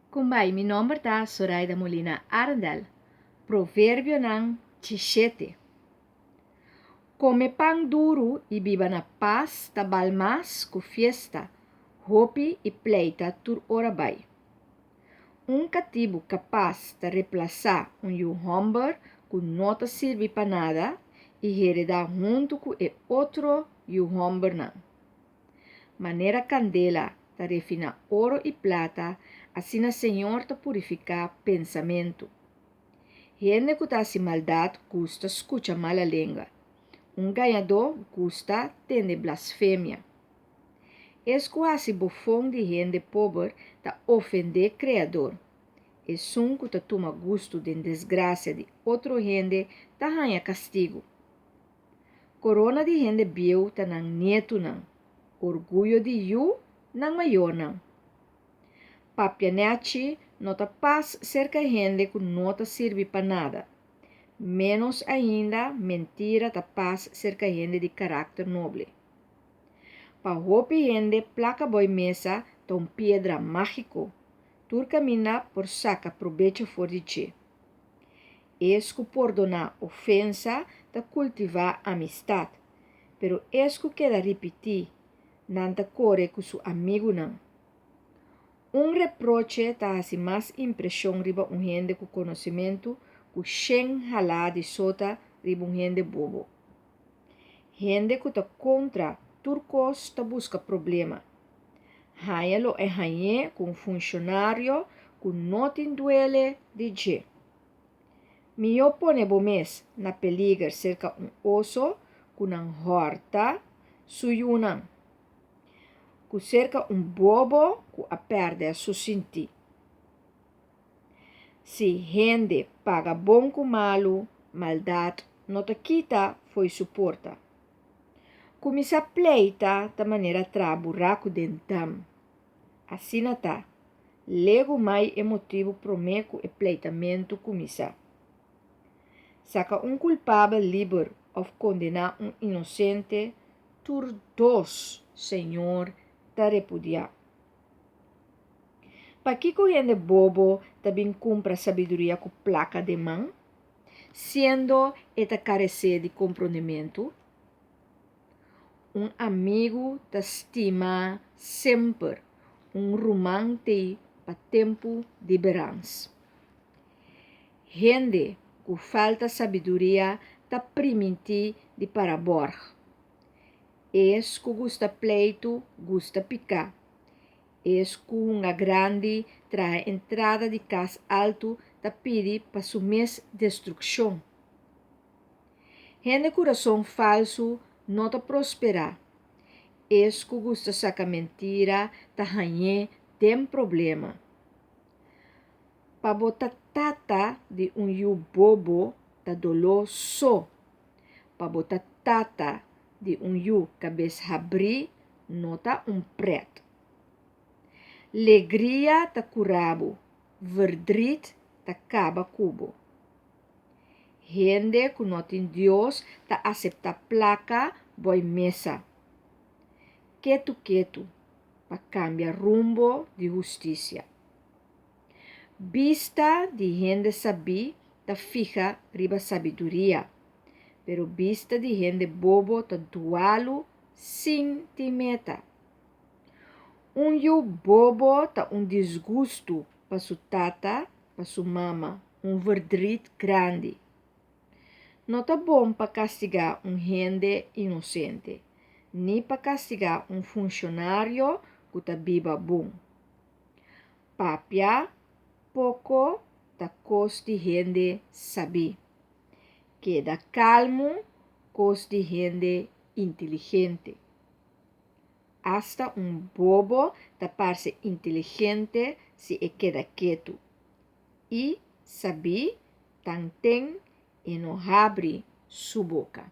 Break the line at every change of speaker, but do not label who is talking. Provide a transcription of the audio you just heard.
Kumbai, mi nomber ta Soraida Molina Arendel. Proverbionan 17. Kome pan duru i biba na pas ta bal mas ku fiesta, hopi i pleita tur ora bai. Un katibu kapas ta replasá un yu hòmber ku no ta sirbi pa nada i heredá huntu ku e otro yu hòmbernan. Manera kandela ta refiná oro i plata, asina Señor ta purifiká pensamentu. Hende ku ta hasi maldat gusta skucha mala lenga, un gañadó gusta tende blasfemia. Es ku hasi bofon di hende pober ta ofendé Kreador. Esun ku ta tuma gustu den desgrasia di otro hende ta haña kastigu. Korona di hende bieu ta nan nietunan, orguyo di yu nan mayornan. Papia nèchi no ta pas serka hende ku no ta sirbi pa nada. Ménos ainda mentira ta pas serka hende di karakter noble. Pa hopi hende plaka boi mesa ta un piedra mágiko, tur kaminda por saka probecho for di dje. Es ku pordoná ofensa ta kultivá amistat, pero es ku keda ripití nan ta kore ku su amigunan. Un reproche ta hasi mas impreshon riba un hende ku konosementu ku shen halá di sota riba un hende bobo. Hende ku ta kontra tur kos ta buska problema. Haña lo e hañ'é ku un funshonario ku no tin duele di dje. Mihó pone bo mes na peliger serka un oso ku nan hòrta su yunan, ku serka un bobo ku a pèrdè su sintí. Si hende paga bon ku malu, maldat no ta kita fo'i su porta. Kuminsá pleita ta manera traha buraku den dam. Asina ta, legu mai e motibu promé ku e pleitamentu kuminsá. Saka un kulpabel liber òf kondená un inosente, tur dos Señor ta repudiá. Pakiko hende bobo ta bin kumpra sabiduria ku plaka den man, siendo e ta karesé di komprondementu? Un amigu ta stima semper, un ruman t'ei pa tempu di berans. Hende ku falta sabiduria ta primintí di para bòrg. Es ku gusta pleitu gusta piká. Es ku hunga grandi traha entrada di kas altu ta pidi pa su mes destrukshon. Hende kurason falsu no ta prosperá. Es ku gusta saka mentira ta hañ'é den problema. Pa bo ta tata di un yu bobo ta doló so. Pa bo ta tata di un yu kabes habrí no ta un prèt. Legria ta kura bo, verdriet ta kaba ku bo. Hende ku no tin Dios ta aseptá plaka boi mesa. Ketu ketu, pa kambia rumbo di hustisia. Bista di hende sabí ta fiha riba sabiduria, pero bista di hende bobo ta dualu sin tin meta. Un yu bobo ta un disgustu pa su tata, pa su mama, un verdriet grandi. No ta bon pa kastigá un hende inosente, ni pa kastigá un funshonario ku ta biba bon. Papia poko ta kos di hende sabí. Keda kalmu kos di hende inteligente. Asta un bobo ta parse inteligente si e keda ketu. I sabí tanten e no habri su boka.